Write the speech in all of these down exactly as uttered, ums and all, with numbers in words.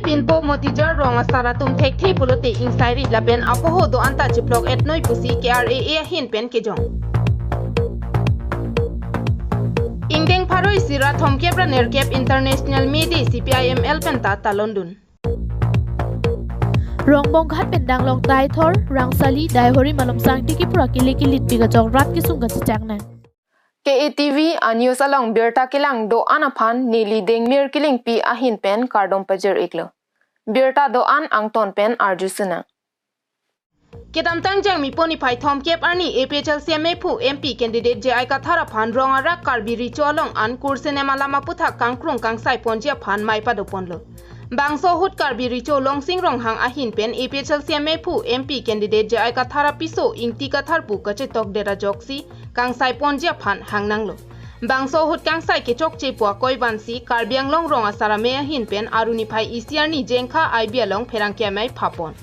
Pinpo Motijar rong asar atum thekthe pulote ingsairi lapen apoho do-an ta chiplok-et noi pusi K R A A ahin pen kejong. Ingdeng pharo isi ra thomkep ra nerkep International May Day C P I M L pen ta talondun. Rongbonghat pen danglok Daithor, Rangsali, Daihori malom sangti kiphur akele kelitpik ajok rat kesung kachechak nang. K A T V a news along birta kelang do-an aphan neli Dengmir Killingpi ahin pen kardom pajir-iklo. Birta do-an angton pen arju sinang. Kedamtang Jangmipo niphai thomkep arni A P H L C amephu M P candidate J I Kathar aphan rong arak Karbi Recho along an kursenem alam aputhak kangkrung kangsai ponji aphan mai padoponlo. Bangso ahut Karbi Recho Longsing Ronghang ahin pen A P H L C amephu M P candidate J I Kathar apiso Ingti Kathar pu kachetokdet ajoksi kangsai ponji aphan hangnanglo. Bangso ahut kangsai kechokche pu akoi vansi Karbi Anglong rong asar amei ahin pen Aru niphai isi arni Jengkha I B along pherangke amei phapon.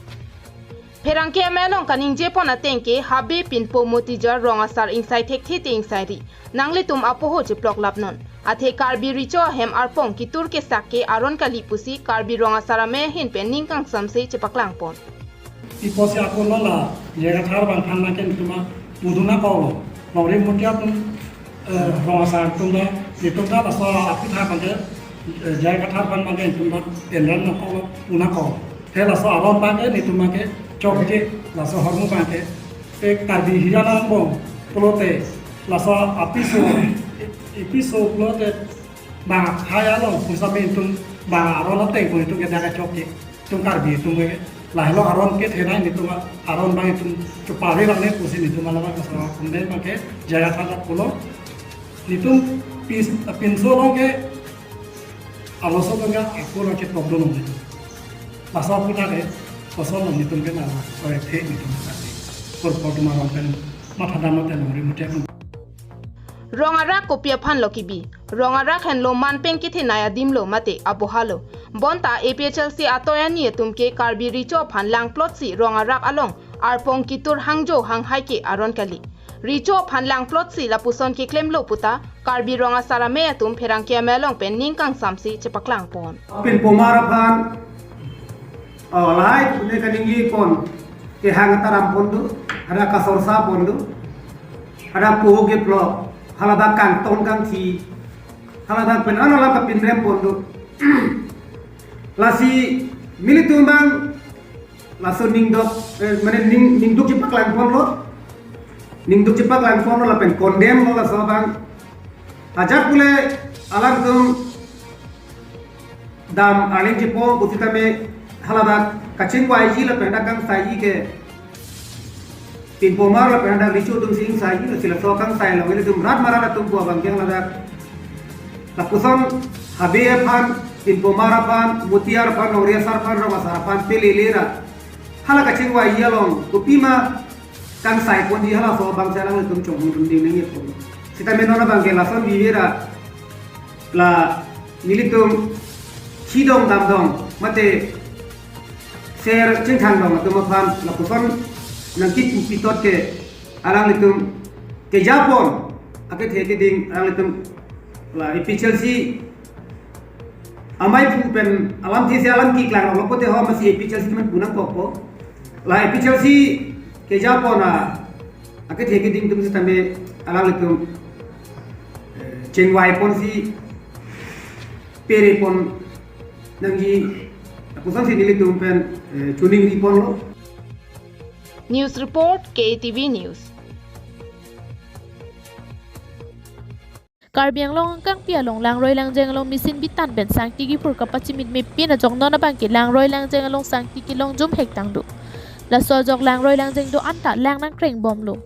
Pherangke amei along kaningjepon ateng ke, habe Pinpo Motijar rong asar ingsai thekthe te ingsairi, nanglitum apoho chiploklapnon. Athe Karbi Recho ahem arpong kitur kesak ke aron kali pusi Karbi rong asar amei ahin pen ning kangsamse chepaklangpon. Iposi ako nola, J I Kathar abang aphan makin tuma puduna kau, longri mutia tum, eh, rong asar tum da, itum da laso aputhak abang ke, eh, J I Kathar abang makin tuma penran na kau, puna kau. Te laso aron abang ke, nitum abang ke, chokche, laso ahormu abang ke, te Karbi hiya nang bong, pulote, laso apiso, ipiso pulote, bang hai along, pusitame itum, bang aron ateng, itum ke dak chokche, itum Karbi itum ke, lahelo aron ke thenai nitum aron abang itum, chupari lang ne pusi nitum alama kasama kumde abang ke, J I Kathar pulo, nitum pis-, pinso along ke, aloso abang ke, ako lang ke problem nitum. Laso aputhak ke, kosonlo nitum ke na, ore the nitum ke. Por por tuma rong pen, matha dam pen longri mutia pen. Rong arak kopi aphanlo kibi. Rong arak henlo manpeng kethenei adimlo mate abohalo. Bonta A P H L C atoi ani atum ke Karbi Recho aphan langplotsi rong arak along arpong kitur hangjo hanghai ke aron kali. Recho aphan langplotsi lapuson keklemlo puta Karbi rong asar amei atum pherangke amei along pen ning kangsamsi chepaklangpon. Pinpo Mar aphan, oh, lahai ne kaningjepon, kehang ataram pon do, ada kasorsa pon do, ada poho keplok, haladak kangton kangthi, haladak pen an alam kapinrem pon do. Lasi nelitum abang laso ningdok, eh, mane ning, ningduk chepaklangponlo. Ningduk chepaklangponlo lapen condemn lo laso abang. Ajat pule alangtum dam arleng chepong pusitame haladak kachingvaiji lapen dak kangsaiji ke Pinpo Mar lapen dak Recho atum si ingsaiji, lasi laso kangsai along ilitum rat marat atum pu abang ke haladak lapuson habe aphan, Pinpo Mar aphan, Motijar aphan, Longri asar aphan, rong asar aphan pelele ra hala kachingvaiji along kopima kangsai ponji halaso abang si alanglitum chonghong dun ding nangji pon. Sitame non abang ke lason bibe ra la nelitum chidong damdong mate ser chingthangdong atum aphan lapuson nangkipu pitot ke alanglitum kejapon akethe keding alanglitum la A P H L C amei aphu pen alam thesi alam keklang lo pote ho masi A P H L C atum pu nangkokpo. La A P H L C kejapon a akethe keding atum sitame alanglitum, eh, chingvai ponsi pere pon nangji apusonsi nelitum pen, eh, choningri ponlo. News report, K A T V News. Karbi Anglong angkangpi along langroi langjeng along machine bitan pen sangti kiphur kapachimitme pin ajok non abang ke langroi langjeng along sangti kelongjum hektang do. Laso ajok langroi langjeng do-an ta lang nangkrengbomlo.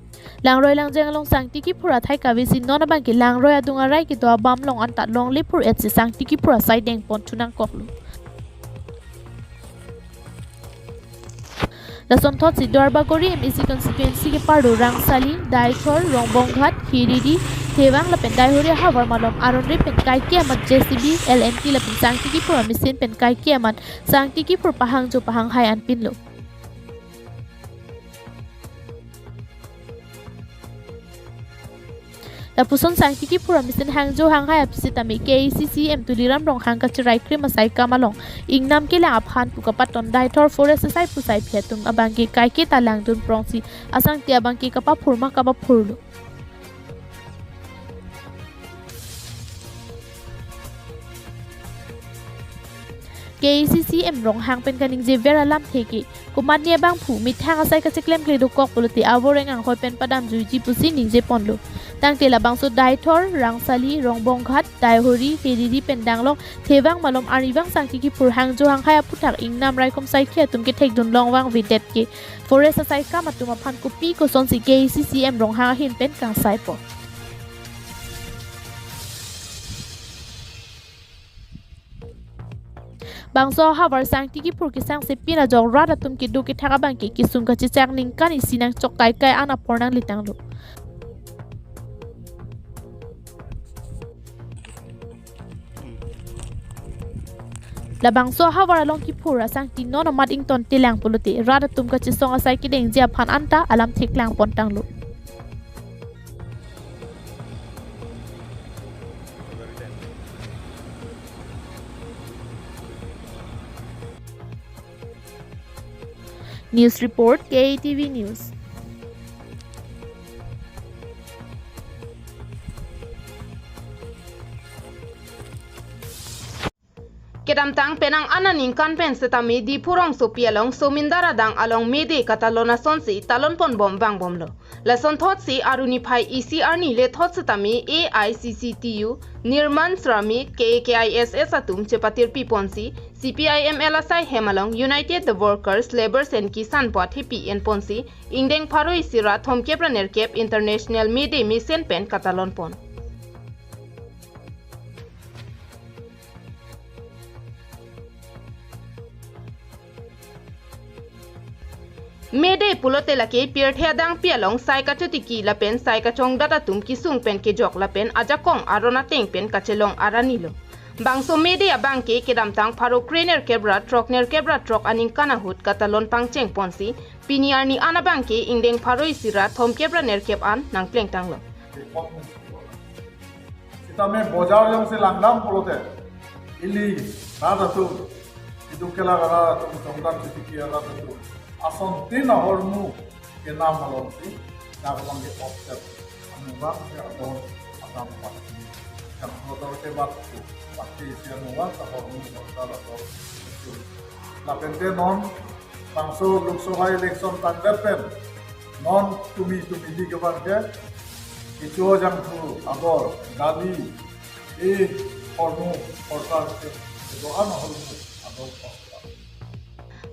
Langroi langjeng along sangti kiphur athai kavesi non abang ke langroi adung arai kedo abam along anta longle phur-etsi sangti kiphur asai dengpon thu nangkoklo. Lasonthotsi Duarbagori M A C constituency keparlo Rangsali, Daithor, Rongbonghat, Hiriri, Thevang lapen Daihori ahavar malom aron ri pen kaike amat J C B, L N T lapen sangti kiphur amachine pen kaike amat sangti kiphur pahangjo pahanghai anpinlo. Lapuson sangti kiphur amesen hangjo hanghai aphi sitame K A A C C M Tuliram Ronghang kacherai krim asai kam along ingnam kelang aphan pu kapaton Deithor forest asai pu asaipi atum abangke kaike ta langdun prongsi asangti abangke kapaphur ma kapaphurlo. K A A C C M Ronghang pen kaningjever alamthe ke komatne abangphu methang asai kacheklem kle dokok pulote avoreng anghoi pen padam juiji pusi ningje ponlo. Tangte labangso Deithor, Rangsali, Rongbonghat, Daihori, Heriri pen danglong thevang malom arnivang sangti kiphur hangjo hanghai aphuthak ingnam raikom saikhi atum kethekdun longvang vedet ke forest asai kam atum aphan kopi kosonsi K A A C C M Ronghang ahin pen kangsai pon. Bangso ahavar sangti kiphur kesangse pin ajok rat atum kedo kethak abangke kesung kachechak ningkan isi nangchok kaikai an apor nanglitanglo. Labangso ahavar along kiphur asangti non amat ingtontelang pulote rat atum kachesong asai kedengji aphan anta alamthe klang pontanglo. News report, K A T V News. Kedamtang penang aningkan pen setame Diphu rongsopi along Somindar adang along May Day katalon asonsi talon ponbom vangbomlo. Lasonthotsi aruni phai isi arni lethot setame A I C C T U, Nirman Shramik, K A K I S S atum chepatirpi ponsi C P I M L asai hem along United the Workers, Labourers and Kisan pu athepi en ponsi ingdeng pharo isi ra thomkep ra nerkep International May Day mesen pen katalon pon. May Day pulote lake pirthe adangpi along sai kachotiki lapen sai kachongdat atum kesung pen kejok lapen ajakong aron ateng pen kachelong arnilo. Bangso May Day abangke kedamtang pharo kre nerkep ra throk nerkep ra throk aningkan ahut katalon pangcheng ponsi pini arni an abangke ingdeng pharo isi ra thomkep ra nerkep an nangplengtanglo. Sitame bojar jongsi langdam pulote ili rat atum, iduk kelak arat atum, chongdat chotiki arat atum, asontin ahormu kenam alongsi dak abangke offset anung abangke ador adam pati, yang motor ke bat tu pati isi anung abang ahormu motor ador. Lapente non bangso Lok Sabha election tangdet pen non tumi tumi di kebangke kecho jangthu ador, dali, e, hormu hortar ke kedo-an ahormu ador.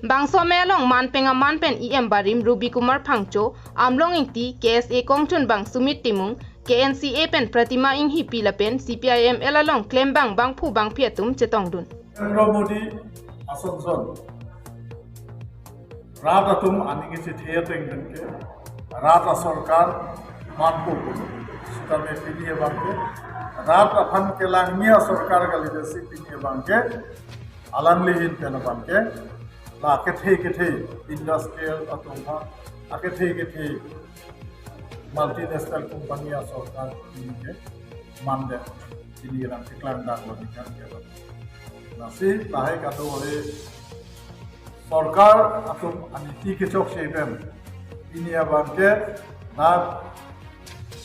Bangso amei along manpeng aman pen E M barim Ruby Kumar Phangcho, Amlong Ingti, K S A kongchunbang Sumit Timung, K N C A pen Pratima Inghipi lapen C P I M L along klembang bangphu bangphi atum chetongdun. Narendra Modi asonson rat atum aning isi the ateng pen ke rat asorkar manpo pulo. Sitame pini abangke rat aphan kelangji asorkar kali, jasi pini abangke alangli ahin pen abangke la kethe kethe industrial atum ha, akethe kethe multinational company asorkar pini ke mandet, pini rang keklang dak lo ningkan ke lo. Lasi lahai kado ore sorkar atum aniti kechok si pen pini abangke dak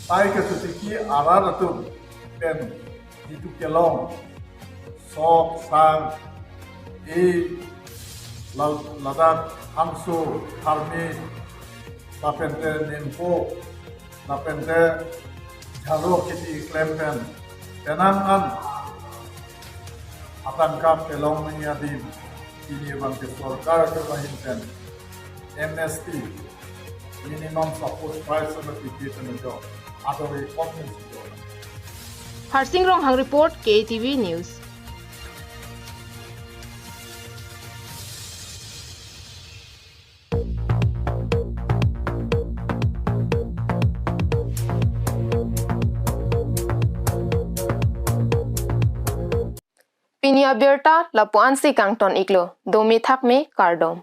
sai kachotiki arat atum pen jitu kelong sok sang, e, la-, ladak hangso tharme, lapente nempo, lapente jharo kheti klem pen penang an atangka pelong nangji adim pini abangke sorkar kemahin pen M S P, minimum support price, sama tipi temejo adori komisi jo. Harsing Ronghang report, K T V News. Pini abirta lapu-ansi kangton iklo, dome thakme kardom.